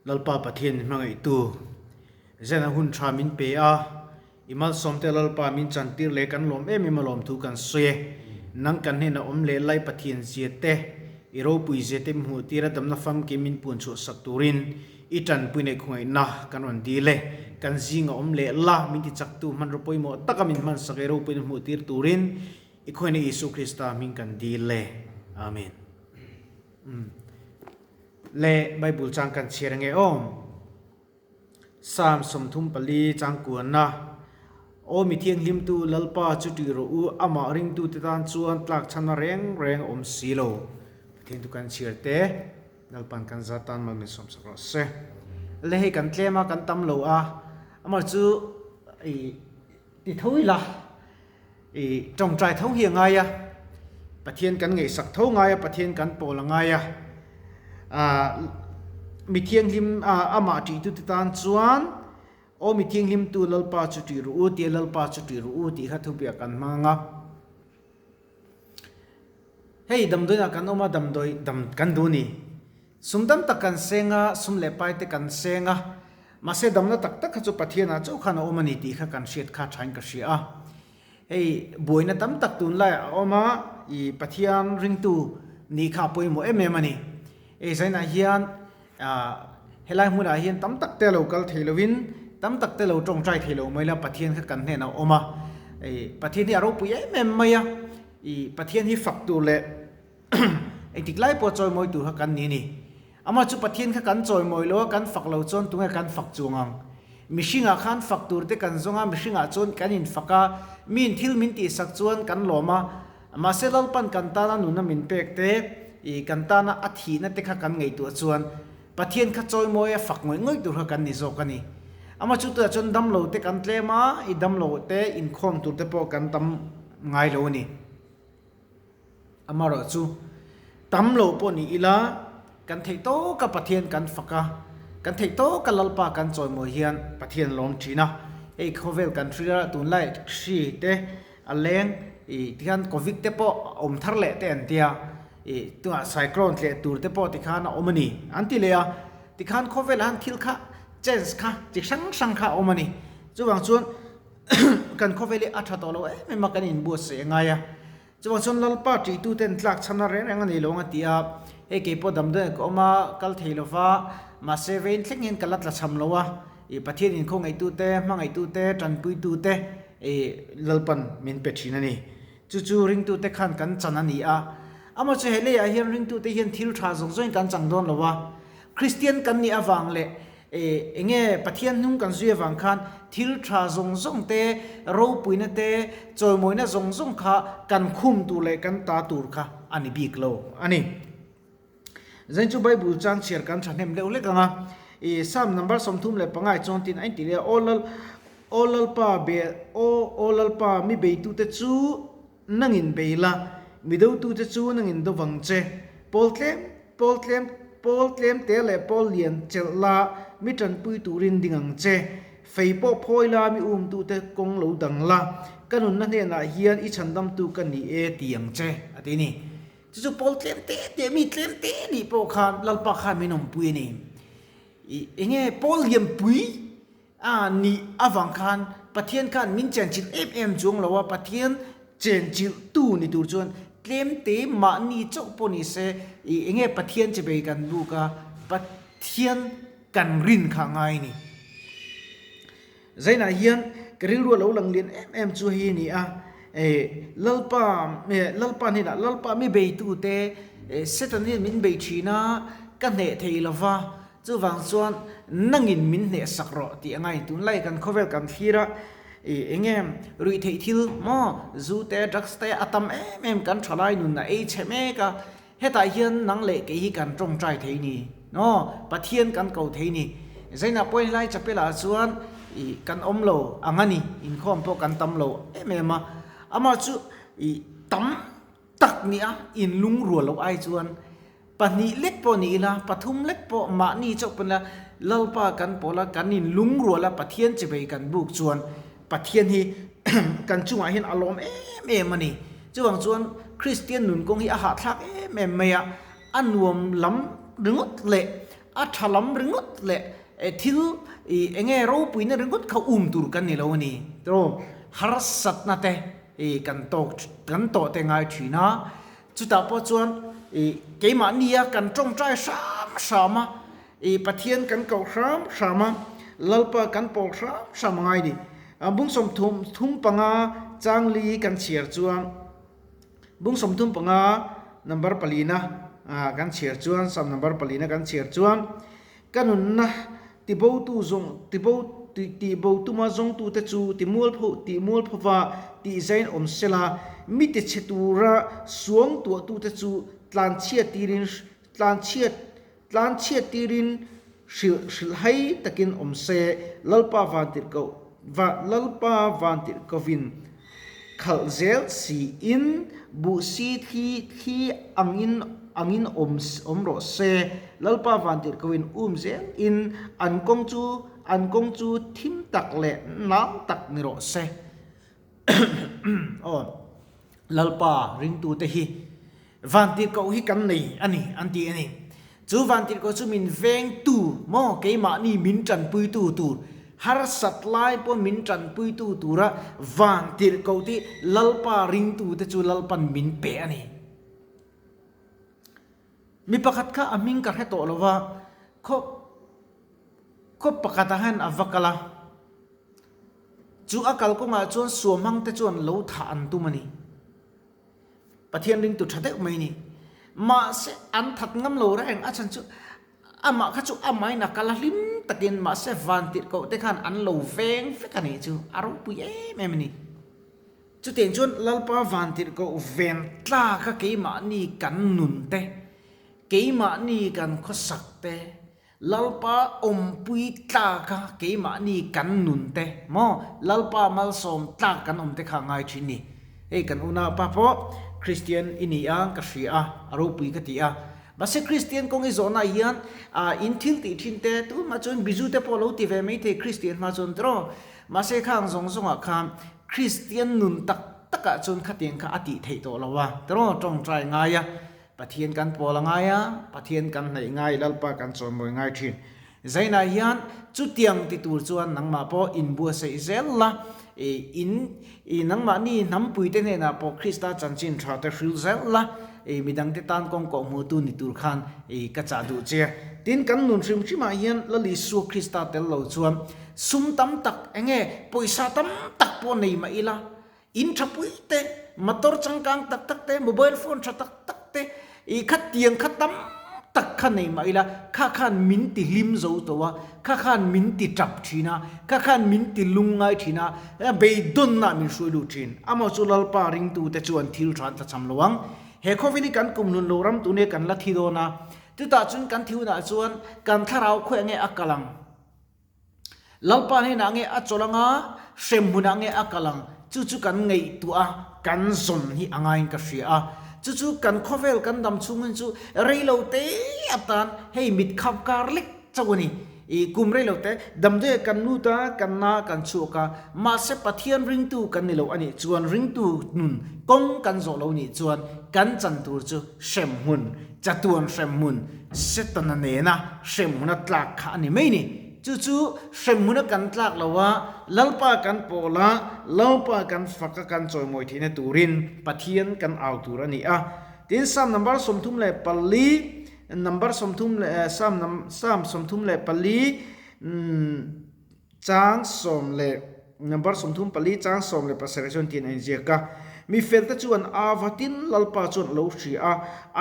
Lalpa Pathian min hmangaihtu, Zena hun tha min pe a, i malsawmte Lalpa min chantir leh kan lawm em em a lawmthu kan sawi e. Nang kan hnenah awm leh lai Pathian zia te, i ropui zia te min hmuh tir a damna famkim min puan chhuah sak turin i tanpui nei khawngaihna kan rawn dil e. Kan zinga awm leh la min tichaktu hmanraw pawimawh taka min hmansak i ropuina hmuh tir turin i khawngaihna Isua Krista hming kan dil e. Amen. Le Bible chang kan chhiar ange aw. Psalm 34 chang kuanna Aw mi thianghlimtu Lalpa chu tih rawh u, amah ringtute tan chuan tlak chhanna reng reng a awm si lo. Pathian tu kan chhiar te, Lalpan kan za tan mal min sawmsak rawh se. Le hei kan tlem a, kan tam lo a, amah chu i ti tho ila. I tawngtai tho hi a ngai a, Pathian kan ngaihsak tho ngai a, Pathian kan pawl a ngai a. Aah mi thianghlim amah ṭihtute tan chuan Aw mi thianghlimtu Lalpa chu ṭih rawh u tia Lalpa chu ṭih rawh u tih kha thupiah kan hmang a. Hei damdawiinah kan awm a, damdawi dam kan duh a ni. Sum tam tak kan seng a, sum leh pai te kan seng a, mahse damna tak tak kha chu Pathianah chauh khan a awm a ni tih kha kan hriat kha thain ka hria a. Hei buaina tam tak tunlaiah a awm a, i Pathian ringtu nih kha a pawimawh em em a ni. Hei zainah hian ah helai hmunah hian tam tak te lo kal thei lovin tam tak te lo tawngtai thei lo mai la Pathian kha kan hnenah a awm a. Pathian hi a ropui em em mai a, i Pathian hi fak tur leh Engtik lai pawh chawimawi tur kha kan ni a ni. Amah chu Pathian kha kan chawimawi lo a, kan fak lo chuan tunge kan fak chuang ang? Mihringah khan fak tur te kan zawng a, mihringah chuan kan infak a, miin thil min tihsak chuan kan lawm a. Mahse Lalpan kan tana nuna min pek te, ih kan tana a thihna te kha kan ngaihtuah chuan Pathian kha chawimawi a fak ngawih ngawih tur kha kan ni zawk a ni. Amah chu tunah chuan damlo te kan tlem a, ih damlo te inkhawm tur te pawh kan tam ngai lo a ni. Amaherawh chu tam lo pawh ni ila kan theih tawka Pathian kan fak a, kan theih tawka Lalpa kan chawimawi hian Pathian a lawm thin a. Hei khawvel kan hria tunlai hri te a leng ih tikhan covid te pawh a awm thar leh te an tia ih tunah cyclone tleh tur te pawh tikhan a awm a ni an ti leh a, tikhan khawvelah hian thil kha chance kha chi hrang hrang kha a awm a ni. Chuvang chuan kan khawvel hi a tha tawh lo em em a kan inbuatsaih a ngai a chuvang chuan Lalpa tih ten tlak chhan a reng reng a ni lo ang a ti a hei kei pawh damdawi ka awm a kal thei lo va mahse vein thleng hian ka la tla cham lo a ih Pathian in khawngaihtu te hmangaihtu te tanpuitu te ih Lalpan min pe thin a ni chu chu ringtu te khan kan chan a ni a amah chu he leiah hian ringtu te hian thil tha zawng zawngin kan chang dawn lo a Kristian kan nih avang leh E, enge Pathian hnung kan zui avang khan thil tha zawng zawng te, ropuina te, chawimawina zawng zawng kha kan khum tur leh kan ta tur kha a ni bik lo a ni. Zain chu Bible chang chhiar kan thahnem deuh hlek ang a. E, Psalm number 35 chuan tin a inti leh a, Aw Lal, Aw Lalpa be, Aw, Aw Lalpa mi beitute chu nangin bei la, mi dotute chu nangin do vang che. Pawl tlem, pawl tlem, pawl tlem te leh pawl lian chelh la, mi tanpui turin ding ang che. Fei pawh phawi la, mi umtute kawng lo dang la, ka nunna hnenah hian i chhandamtu ka ni e ti ang che, a ti ni. Chu chu pawl tlem te te, mi tlem te nih pawh khan Lalpa khan min awmpui a ni. I enge pawl lianpui A nih avang khan Pathian khan min chenchilh em em chuang lo a, Pathian chenchilhtu ni tur chuan tlemte mahni chauh pawh ni se i enge Pathian chebei kan buk a, Pathian kan rin kha ngai ni. Zainah hian ka rilru a lo lang lian em em chu hei a ni a, e Lalpa Lalpa hnenah Lalpa mi beitute Satan hian min bei thin a, ka hneh thei lova, Chuvang chuan nangin min hnehsak rawh tih a ngai. Tunlai kan khawvel kan thlir a, ih eng nge ruih theih thil maw zu te drugs te a tam em em kan thalai nun a ei chhe mek a, hetah hian nang leh kei hi kan tawngtai thei ni maw Pathian kan ko thei ni. Zainah pawhin helai chapel ah chuan ih kan awm lo ang a ni, inkhawm pawh kan tam lo em em a, amah chu ih tam tak nia inlungrual loh ai chuan pahnih lek pawh ni ila, pathum lek pawh mahni chauh pawn ila, Lalpa kan pawl a, kan inlungrual a, Pathian chibei kan buk chuan Pathian hi kan chungah hian a lawm em em a ni. Chuvang chuan Kristian nun kawng hi a hahthlak em em mai a, a nuam lam ringawt leh. a tha lam ringawt leh thil eng nge ropuina ringawt kha um tur kan ni lo a ni. Tiraw harsatna te kan tawk kan tawh te ngai thin a, chutah pawh chuan keimahnia kan tawngtai hram hram a, Pathian kan koh hram hram a, Lalpa kan pawl hram hram a ngai ni. Bung 35 changli kan chhiar chuan Bung 35 number palina kan chhiar chuan Psalm number palina kan chhiar chuan ka nunna tibotu zawng tibo tihbo tuma zawngtute chu timualpho tihmualphova tihzain awm sela mi tichhe tura suang tuahtute chu tlanchhiat tirin tlanchhiat tlanchhiat tirin hrilh hrilhhai takin awm se Lalpa vantirhkoh va Lalpa vantirhkohvin Khalh zel siin buhsi thli thli angin angin awm awm rawh se. Lalpa vantirhkohin um zel in an kawng chu an kawng chu thim tak leh nal tak ni rawh se. Aw Lalpa ringtute hi vantirhkoh hi kan nei a ni an ti a ni. Chu vantirhkoh chu min vengtu maw keimahni min tanpuitu tur, harsat lai pawh min tanpuitu tura vantirhkoh tih Lalpa ringtute chu Lalpan min pe a ni. Mi pakhat kha a hming ka hre tawh lo va, khaw khaw pakhatah hian a va kal a. Chu a kalkawngah chuan suamhmangte chuan lo thah an tum a ni. Pathian ringtu tha deuh mai ni. Mahse an that ngam lo reng a chhan chu amah kha chu amahin a kal a hlim takin mahse vantirhkoh te khan an lo veng vek a nih chu a ropui em em a ni. Chutiang chuan Lalpa vantirhkoh ven tlak a keimahni kan nun te, keimahni kan khawsak te, Lalpa awmpui tlak a keimahni kan nun te maw Lalpa malsawm tlak kan awm te kha a ngai thin ni. Hei kan unaupa pawh Kristian i ni a ka hria a, a ropui ka ti a. Mahse Kristian kawng i zawhna ah hian in thil tih thin te tunah chuan Bizu te pawh lo ti ve mai thei Kristian hma chuan tiraw. Mahse khang zawng zawngah khan Kristian nun tak takah chuan khatiang kha a tih theih tawh lo a tiraw tawngtai ngai a. Pathian kan pawl a ngai a, Pathian kan hnaih ngai, Lalpa kan chawimawi ngai thin. Zainah hian chutiang ti tur chuan nangmah pawh inbuatsaih zel la, in i nangmahni hnampuite hnenah pawh Krista chanchin tha te hril zel la, i midangte tan kawng kawh hmuhtu ni tur khan i ka chah duh che. Tin, kan nun hrim hrimah hian Lal Isua Krista tel lo chuan sum tam tak enge pawisa tam tak pawh nei mah ila, In tha pui te, motor changkang tak tak te, mobile phone tha tak tak te, i khatiang kha tam tak kha nei mah ila, kha khan min ti hlim zo tawh a, kha khan min ti tap thin a, kha khan min ti lung ngai thin a, beidawnna min hruai lut thin. Amaw chu Lalpa ringtute chuan thil tha an tlachham lo ang. He khawvel hi kan kumhlun lo ram tune kan la thi dawn a, chutah chuan kan thi hunah chuan kan thlarau khawiah nge a kal ang? Lalpa hnenah nge a chawlh anga, hrem hmunah nge a kal ang? Chu chu kan ngaihtuah a, kan zawn hi a ngaiin ka hria a. Chu chu kan khawvel kan dam chhung hin chu reilo te atan hei mit khap kar lek chauh a ni. I kum reilo te damdawi kan lut a, kan na kan chhuak a, mahse Pathian ringtu kan ni lo a nih chuan ringtu nun kawng kan zawh lo nih chuan kan chan tur chu hrem hmun Chatuan hremhmun Setana nena hremhmuna tlak kha a ni mai ni. Chu chu hremhmuna kan tlak lo a, Lalpa kan pawl a, Lalpa kan fak a kan chawimawi theihna turin Pathian kan au tur a ni a. Tin, Psalm number 34, number sawmthum leh Psalm Psalm 34 Chang sawm leh number 34 chang 17 chuan tiin a inziak a, Mi felte chu an a vatin Lalpa chuan a lo hria a,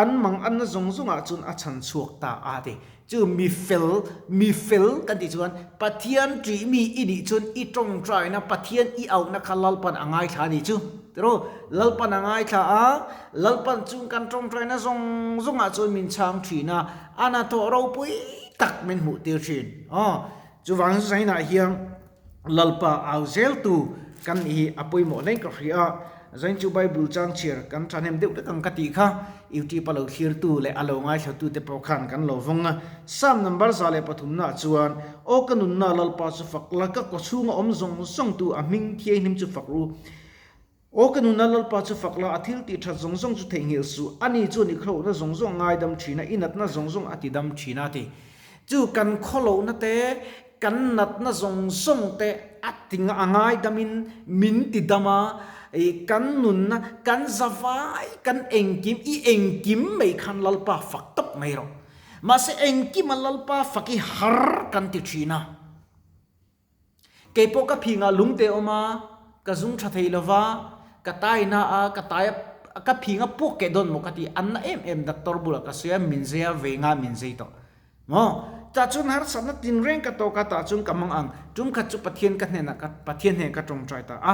an mang anna zawng zawngah chuan a chhan chhuak ta a ti. Chu mi fel, mi fel kan tih chuan Pathian ṭih mi i nih chuan i ṭawngṭaina Pathian i auhna kha Lalpan a ngaithla a nih chu. Tiraw? Lalpan a ngaithla a, Lalpan chung kan ṭawngṭaina zawng zawngah chuan min chhang ṭhin a, a hnathawh ropui tak min hmuhtir ṭhin. Aw. Chuvang zainah hian Lalpa au zeltu kan nih hi a pawimawh hle ka hria a, zain chu Bible chang chhiar kan thahnem deuh vek ang ka tih kha YouTube a lo thlirtu leh a lo ngaithlatute pawh khan kan lo vawng a. Psalm number 103 naah chuan, Aw ka nunna Lalpa chu fak la, ka kawchhunga awm zawng zawngtu a hming thianghlim chu fak ru. Aw ka nuna Lalpa chu fak la, a thil tih that zawng zawng chu theihnghilh suh, ani chuan i khlohna zawng zawng a ngaidam thin a, i natna zawng zawng a tidam thin a ti. Chu kan khawlohna te, kan natna zawng zawng te a ti a ngaidamin min ti dam a, i kan nunna, kan zavai, kan engkim, i engkim mai khan Lalpa fak tawp mai rawh. Mahse engkima Lalpa fak i har kan ti thin a. Kei pawh ka phingah lungte a awm a, ka zung tha thei lo va, ka tai na a, ka tai a, ka phing a puak keh dawn maw ka ti, an na em em doctor bulah ka sawi a, min zei a, vei nga min zei tawh maw? Tah chuan harsatna tinreng ka tawk a, tah chuan ka mang ang, tum khat chu Pathian ka hnenah ka Pathian hnenah ka tawngtai ta a,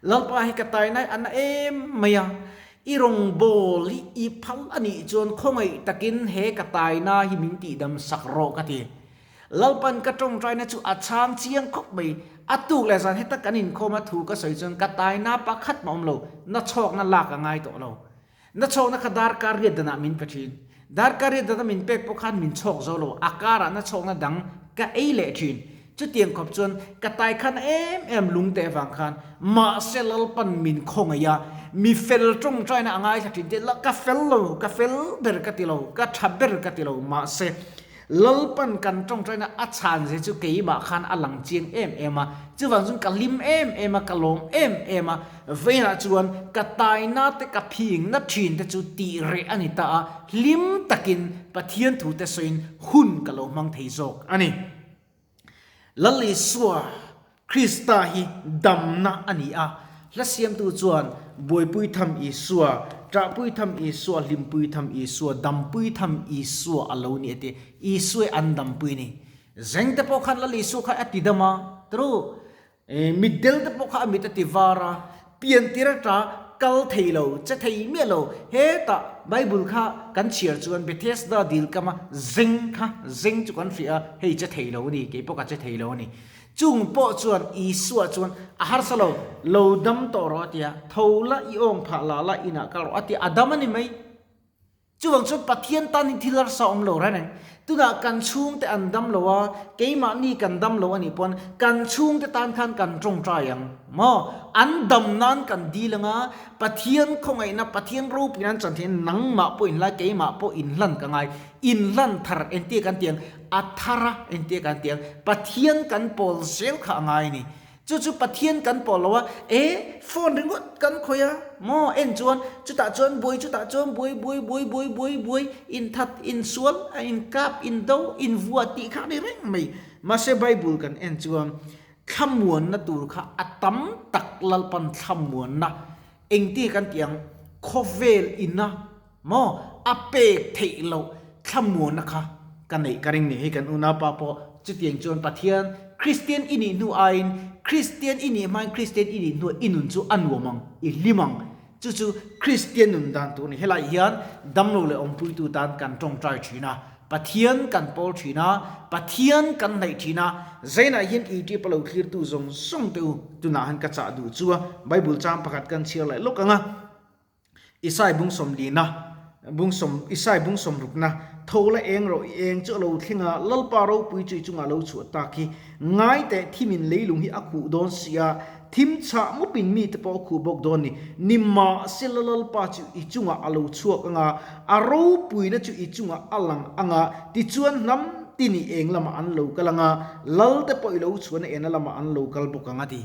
Lalpa hi ka tai nai a na em mai a, i rawngbâwl hi i phal a nih chuan khawngaih takin he ka tai na hi min tihdam sak rawh ka ti. Lalpan ka tawngtaina chu a chhang chiang khawp mai. A tuk leh zan heta kan inkhawm a thu ka sawi chuan ka taina pakhat mah awm lo, na chhawkna lak a ngai tawh lo. Na chhawkna kha darkar riat danah min pe thin. Darkar riat dana min pek pawh khan min chhawk zo lo, a karah na chhawkna dang ka ei leh thin. Chutiang khawp chuan ka tai khan em em lung teh vang khan mahse Lalpan min khawngaih a, mi fel tawngtaina a ngaithla thin te, ka fel lo, ka fel ber ka ti lo, ka tha ber ka ti lo, mahse Lalpan kan tawngtaina a chhan ze chu keimah khan a lang chiang em em a, chuvang chuan ka hlim em em a, ka lawm em em a, veiah chuan ka taina te ka phing na thin te chu tih reh a ni ta a, hlim takin Pathian thu te sawiin hun ka lo hmang thei zawk a ni. Lal Isua Krista hi damna a ni a, hla siamtu chuan Buaipui tham Isua, ṭahpui tham Isua, hlimpui tham Isua, dampui tham Isua a lo ni a ti. Isua hi an dampui a ni. Zengte pawh khan Lal Isua kha a ti dam a, tru. Mitdel te pawh kha a mit a ti var a, piantir ata kal thei lo, che thei miah lo. Hetah Bible kha kan chhiar chuan Bethesda dil kama zeng kha, zeng chu kan hria a, hei che thei lo a ni, kei pawh ka che thei lo a ni. Chung pawh chuan Isua chuan a harsa lo, lo dam tawh rawh a ti a, tho la i awng phah la la inah kal rawh a ti a, a dam a ni mai. Chuvang chuan Pathian tan hi thil harsa awm lo reng reng. Tunah kan chhungte an dam lo a, keimahni kan dam lo a nih pawn kan chhungte tan khan kan tawngtai ang maw? An dam nan kan dil ang a, Pathian khawngaihna, Pathian ropuina an chan theih nangmah pawh inlai, keimah pawh inhlan ka ngai. Inhlan thar entir kan ti ang, a thar a entir kan ti ang. Pathian kan pawl zel kha a ngai a ni. Chu chu Pathian kan pawh lo a, e, phone ringawt kan khawih a, maw, en chuan chutah chuan buai, chutah chuan buai, buai, buai, buai, buai, buai, inthat, insual, inkap, indo, invuah tih kha a ni reng mai. Mahse Bible kan en chuan thlamuanna tur kha a tam tak Lalpan thlamuanna engtin kan tih ang, khawvel ina maw, a pek theih loh thlamuanna kha ka neih ka ring ni. Hei kan unaupa pawh chutiang chuan Pathian Kristian i nih hnu aiin Kristian i nih hmain Kristian i nih hnuah i nun chu a nuam ang, i hlim ang. Chu chu Kristian nun dan tur a ni. Helai hian damlo leh awmpuitu tan kan tawngtai thin a, Pathian kan pawl thin a, Pathian kan hnaih thin a. Zainah hian i tip a lo thlirtu zawng zawng te u, tunah han ka chah duh chu a Bible chang pakhat kan chhiar leh lawk ang a. Isai bung sawmlina, bung sawm, Isai bung sawmrukna, Tho la eng rawh, i eng chu a lo thleng a, Lalpa ropui chu i chungah lo chhuah tak hi. Ngai teh, thimin leilung hi a khuh dawn si a, thim chhah mupin mite pawh a khuh bawk dawn ni. Nimahsela Lalpa chu i chungah a lo chhuak ang a, a ropuina chu i chungah a lang ang a, tichuan hnam tin i eng lamah an lo kal ang a, Lalte pawh i lo chhuahna ena lamah an lo kal bawk ang a ti.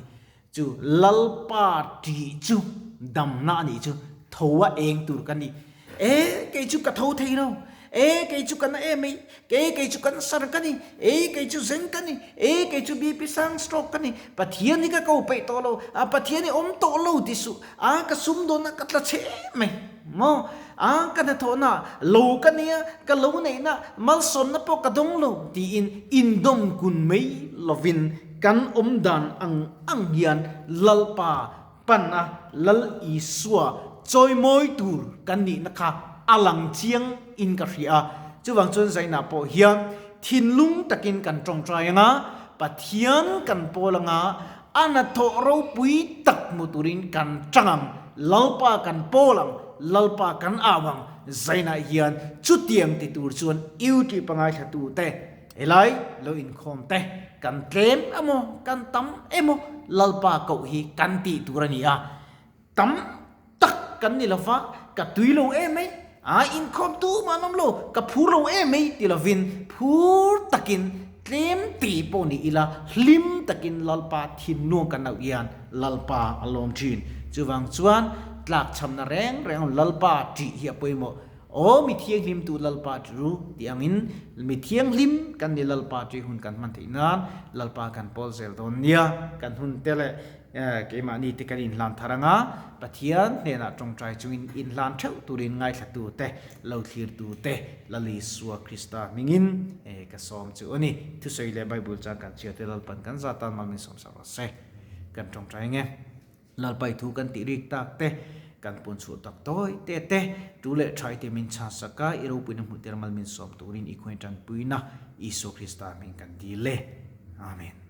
Chu Lalpa ṭih chu damna a nih chu tho a eng tur ka ni. E, kei chu ka tho thei lo. E, kei chu ka na em ei. E, kei chu cancer ka ni. E, kei chu zeng ka ni. E, kei chu BP sang stroke ka ni. Pathian hi ka ko peih tawh lo. A, Pathian hi awm tawh lo ti suh. A, ka sum dawnna ka tla chhe em mai. Maw? A, ka hnathawhna lo ka nia, ka lo neihna malsawmna pawh ka dawng lo tiin indawm kun mai lovin Kan awm dan ang ang hian Lalpa pan a Lal Isua chawimawi tur kan nihna kha a lang chiang in ka hria a. Chuvang chuan Zainah pawh hian thinlung takin kan tawngtai anga, Pathian kan pawl anga, a hnathawh ropui tak hmu turin kan tang ang, Lalpa kan pawl ang, Lalpa kan au ang. Zainah hian chutiang ti tur chuan YouTube a ngaithlatute, Helai lo inkhawm te kan tlem emaw kan tam emaw Lalpa koh hi kan tih tur a ni a, tam tak kan ni lova ka tui lo em mai. A inkhawm tu mah an awm lo, ka phur lo em mai ti lovin phur takin tlem ti pawh ni ila hlim takin Lalpa thinlung kan auh hian Lalpa a lawm thin. Chuvang chuan tlakchhamna reng reng Lalpa tih hi a pawimawh. Aw mi thianghlim tu Lalpa ti ru tih angin mi thianghlim kan ni Lalpa tih hun kan hman theih nan Lalpa kan pawl zel dawn nia. Kan hun te leh Keimahni te kan inhlan thar anga, Pathian hnenah tawngtai chungin inhlan theuh turin ngaithla te, lo thlir te, Lal Isua Krista hmingin ka sawm chu a ni. Thusawi leh Bible chuan kan chhiar te Lalpan kan zah tan mal min sawm sak rawh se. Kan tawngtai nge. Lalpai thu kan tih rik tak te, kan pun chhuah tak tawi te te, tu leh thai te min chhan sak a, i ropuina hmuh tir mal min sawm turin i khawi tanpuina Isua Krista hming kan dil e. Amen.